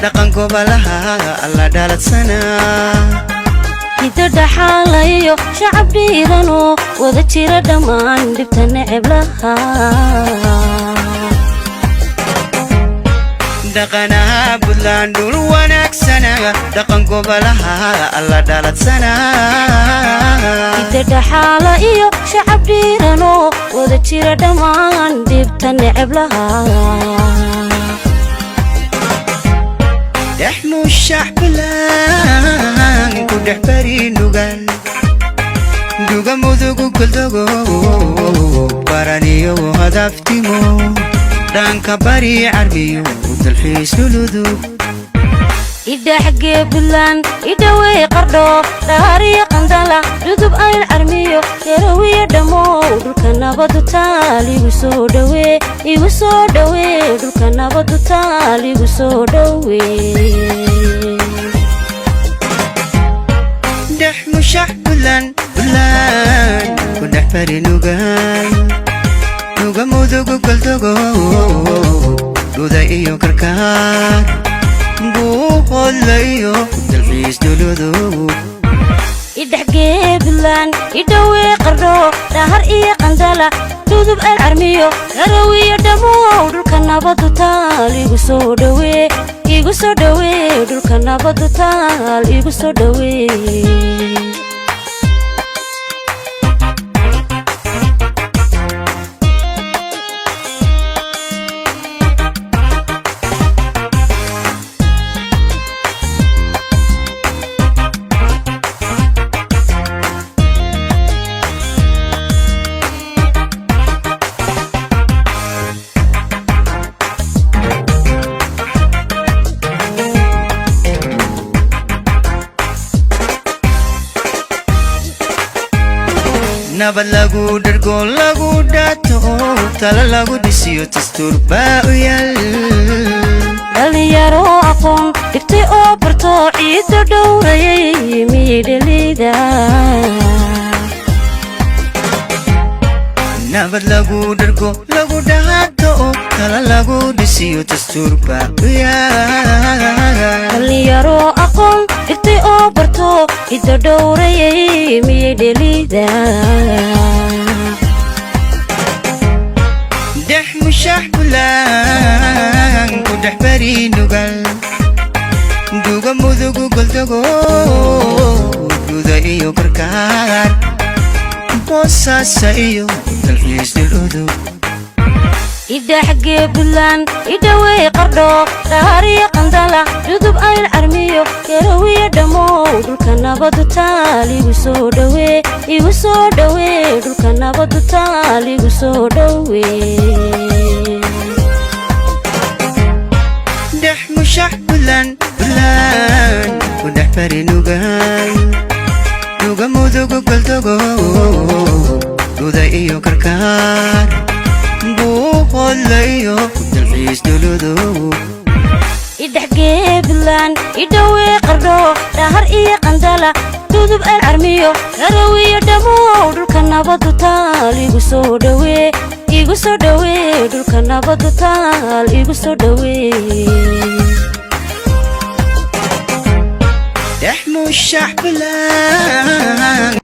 Dhaqan gobolaha alla dhaladsanaa. Hiddo dhaxaalayo shacab dhiiranoo wada jira dhammaan dhibta neceb lahaa. Dhaqanaha Buntland dhul wanaagsana, dhaqan gobolaha alla dhaladsanaa. Hiddo dhaxaala iyo shacab dhiiranoo wada jira dhammaan dhibta neceb lahaa. Dhex mushax Buntland ku dhex bari Nugal, duga Mudugu Goldogo Baraniyo Hadaftimo, dhanka bari Carmiyo dalxiis dhuludug. Idhaxgee Buntland, idhawey Qardho, Dhaariyo Qandala, Dhudub Ayl Carmiyo, Garowiyo dhammow, dhulka nabadu taal igu soo dhawee, igu soo dhawee, dhulka nabadu taal igu soo dhawee. Dhex mushax Buntland, Buntland ku dhex bari Nugaal, duga Mudugu Goldogo, dhuda iyo Karkaar, Buuqodla iyo dalxiis dhuludug. Idhexgee Buntland, idhowee Qardho, Dhahar iyo Qandala, Dhudub Ayl Carmiyo, Garowiyo dhammow, dhulka nabadu taal igu soo dhawee, igu soo dhawee, dhulka nabadu taal igu soo dhawee. Nabad lagu dhargo, lagu dhaato oo tala lagu dhisiyo dastuur baa u yaal. Dhalinyaro aqoon dhigtay oo barto ciidda dhowrayay miyay dhalida? Nabad lagu dhargo, lagu dhaato oo tala lagu dhisiyo dastuur baa u yaal. Dhalinyaro aqoon dhigtay oo barto hiddo dhowrayay miyay dhelida? Dhex mushax Buntland ku dhex bari Nugal, duga Mudugu Goldogo, duda iyo Karkaar, Boosaasa iyo dalxiis dhul udug. Idhaxgee Buntland, idhawey Qardho, Dhaariyo Qandala, Dhudub Ayl Carmiyo, Garowiyo dhammow, dhulka nabadu taal igu soo dhawee, igu soo dhawee, dhulka nabadu taal igu soo dhawee. Dhex mushax Buntland, Buntland ku dhex bari Nugal, duga Mudugu Goldogo, dhuda iyo Karkaar, Buuqodla iyo dalxiis dhuludug. Idhexgee Buntland, idhowee Qardho, Dhahar iyo Qandala, Dhudub Ayl Carmiyo, Garowiyo dhammow, dhulka nabadu taal igu soo dhawee, igu soo dhawee, dhulka nabadu taal igu soo dhawee. Dhex mushax Buntland.